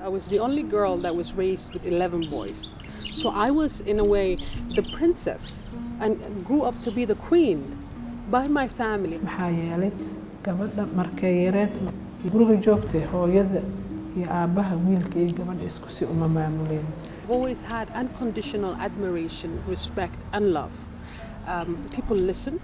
I was the only girl that was raised with 11 boys. So I was, in a way, the princess and grew up to be the queen by my family. Maxaa yeelay, gabadha markay yareed guriga joogtay, hooyada iyo aabbaha wiilka iyo gabadha isku si uma maamuleen. I've always had unconditional admiration, respect, and love. People listen,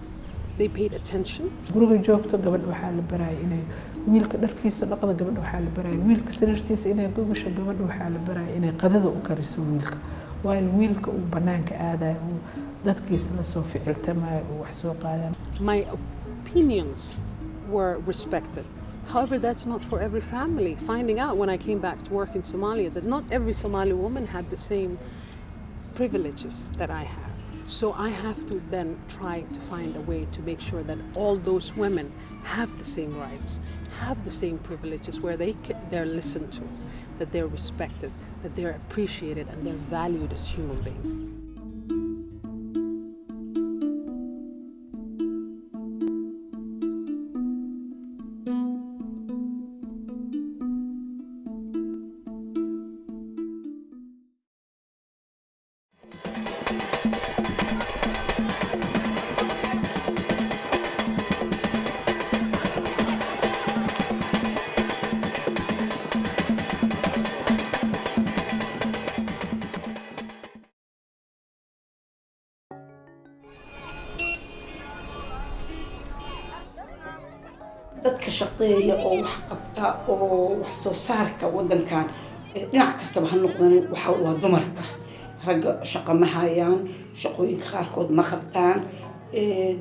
they paid attention. Guriga joogto, gabadha waxaa la baraya inay wiilka dharkiisa dhaqda, gabadha waxaa la baraya wiilka sariirtiisa inay gogasho, gabadha waxaa la baraya inay qadada u kariso wiilka, waayo wiilka uu banaanka aadayo, uu dadkiisa lasoo ficiltamayo, uu wax soo qaadayo. My opinions were respected. However, that's not for every family. Finding out when I came back to work in Somalia that not every Somali woman had the same privileges that I had. So I have to then try to find a way to make sure that all those women have the same rights, have the same privileges, where they're listened to, that they're respected, that they're appreciated, and they're valued as human beings. Dadka shaqeeya oo wax qabta oo wax soo saarka wadankan dhinac kastaba ha noqdan waxa waa dumarka. Ragga shaqo ma hayaan, shaqooyinka qaarkood ma qabtaan.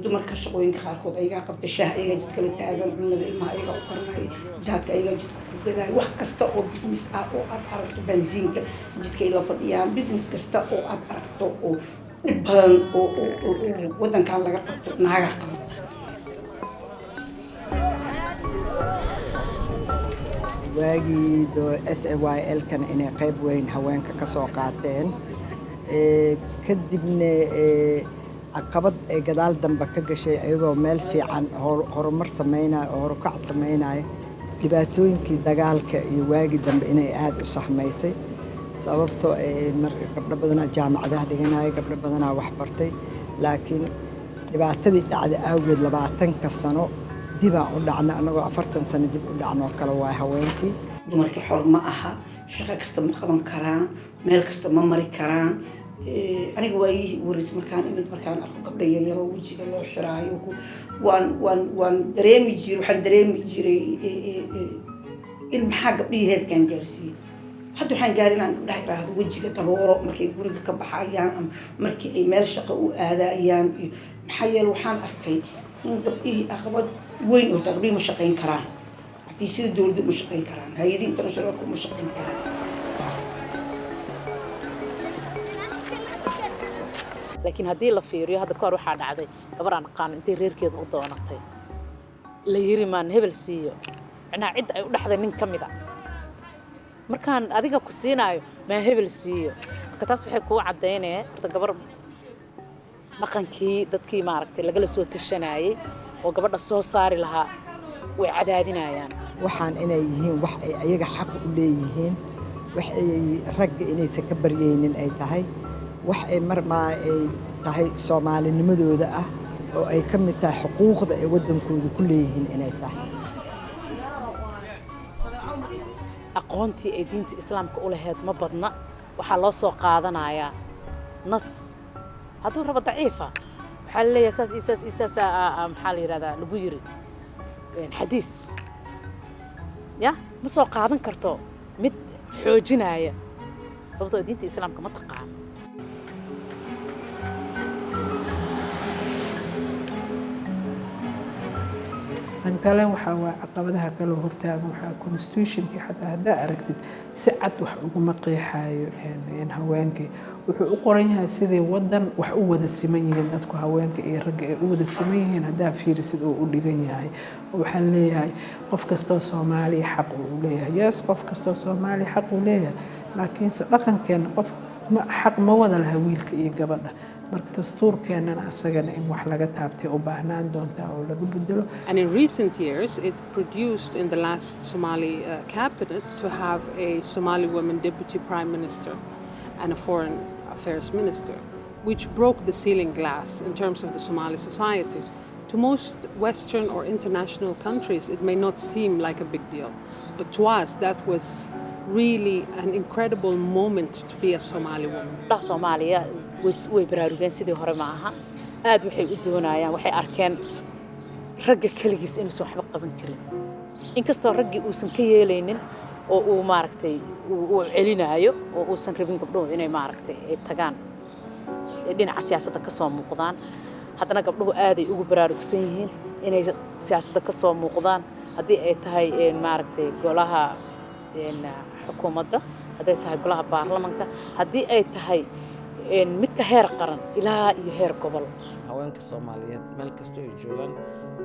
Dumarka shaqooyinka qaarkood ayagaa qabta. Shaah ayagaa jidka la taagan, cunada ilmaha ayagaa u karinaya, jaadka ayagaa jidka ku gadaya, wax kasta oo business ah oo aad aragto, bensiinka jidka ay la fadhiyaan. Business kasta oo aad aragto oo dhib badan oo wadankan laga qabto, naagaa qabata. Waagii SAYL kan inay qayb weyn haweenka ka soo qaateen, kadibna caqabad ay gadaal dambe ka gashay, ayagoo meel fiican horumar samaynayo oo horukac samaynayo, dhibaatooyinkii dagaalka iyo waagii dambe inay aada u saamaysay, sababtoo gabdho badanaa jaamacadaha dhiganaya, gabdho badanaa wax bartay, laakiin dhibaatadii dhacday awgeed 20-ka sano dibaan u dhacna, annagoo 40 sano dib u dhacnoo kale waay haweenkii. Dumarkii xor ma aha, shaqo kasta ma qaban karaan, meel kasta ma mari karaan. Aniga waayihii ugu horreysay markaan imid, markaan arko gabdho yaryaroo wejiga loo xiraayo, waan dareemi jiray, waxaan dareemi jiray in maxaa gabdhihii heerkaan gaarsiiyey. Hadda waxaan gaarin inaan gabdhaha iraahdo wejiga daboolo markay guriga ka baxayaan ama markii ay meel shaqo u aadayaan iyo maxaa yeele waxaan arkay in gabdhihii aqabad weyn horta gabdhihii ma shaqayn karaan, xafiisyada dowladda ma shaqayn karaan, hay-adihii internationalka ma shaqayn karaan. Laakiin haddii la fiiriyo, hadda kahor waxaa dhacday gabar aan aqaano intay reerkeeda u doonatay, la yiri maan hebel siiyo, macnaha cidda ay u dhaxday nin ka mid a, markaan adiga ku siinaayo maa hebel siiyo. Marka taas waxay kuu caddaynaya horta gabar dhaqankii dadkii maaragtay lagala soo tashanayay oo gabadha soo saari lahaa way cadaadinayaan. Waxaan inay yihiin wax ay ayaga xaq u leeyihiin, wax ay ragga inaysan ka baryaynin ay tahay, wax ay marmaa ay tahay soomaalinimadooda ah oo ay ka mid tahay xuquuqda ay waddankooda ku leeyihiin inay tahay. Aqoontii ay diinta Islaamka u lahayd ma badna. Waxaa loo soo qaadanayaa nas hadduu rabo daciifa, waxaa la leeyahay saas iyo saas iyo saas, maxaa la yidhahdaa, lagu yiri xadiis ya ma soo qaadan karto mid xoojinaya, sababtoo diinta Islaamka ma taqaan. Tan kale waxaa waa caqabadaha kaloo hortaagan, waxaa constitutionkii xataa haddaa aragtid si cad wax uguma qeexaayo haweenkii. Wuxuu u qoran yahay sidii wadan wax u wada siman yihiin dadku, haweenka iyo ragga ay u wada siman yihiin. Haddaa fiirisid oo u dhigan yahay, waxaa leeyahay qof kastoo Soomaaliya xaq uu leeyahay. Yes, qof kastoo Soomaaliya xaq uu leeyahay, laakiinse dhaqankeena qof xaq ma wada laha wiilka iyo gabadha. Marka dastuurkeennana asagana in wax laga taabtay u baahnaan doontaa oo laga bedelo. And in recent years, it produced in the last Somali cabinet to have a Somali woman deputy prime minister and a foreign affairs minister, which broke the ceiling glass in terms of the Somali society. To most Western or international countries, it may not seem like a big deal, but to us, that was really an incredible moment to be a Somali woman. Gabdhaha Soomaaliya way baraarugeen, sidii hore ma aha. Aad waxay u doonayaan, waxay arkeen ragga keligiis inuusan waxba qaban karin, inkastoo raggii uusan ka yeelaynin oo uu maaragtay uu celinaayo oo uusan rabin gabdhuhu inay maaragtay ay tagaan dhinaca siyaasadda ka soo muuqdaan. Haddana gabdhuhu aaday ugu baraarugsan yihiin inay siyaasadda ka soo muuqdaan, haddii ay tahay maaragtay golaha xukuumadda, hadday tahay golaha baarlamanka, haddii ay tahay midka heer qaran ilaa iyo heer gobol. Haweenka Soomaaliyeed meel kasta ay joogaan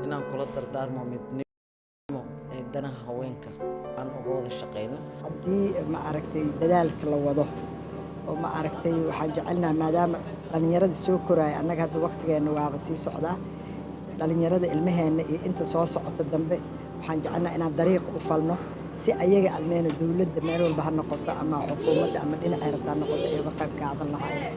inaan kula dardaarmo midnimo ee danaha haweenka aan uga wada shaqayno. Haddii, ma aragtay, dadaalka la wado oo, ma aragtay, waxaan jecelnaha maadaama dhallinyarada soo koraya, annaga hadda waqtigeenna waaba sii socdaa, dhallinyarada ilmaheenna iyo inta soo socota dambe waxaan jecelnaha inaan dariiq u falno si ayaga almeena dowladda meel walba ha noqoto ama xukuumadda ama dhinacay rabtaa noqoto ay uga qayb qaadan lahaayeen.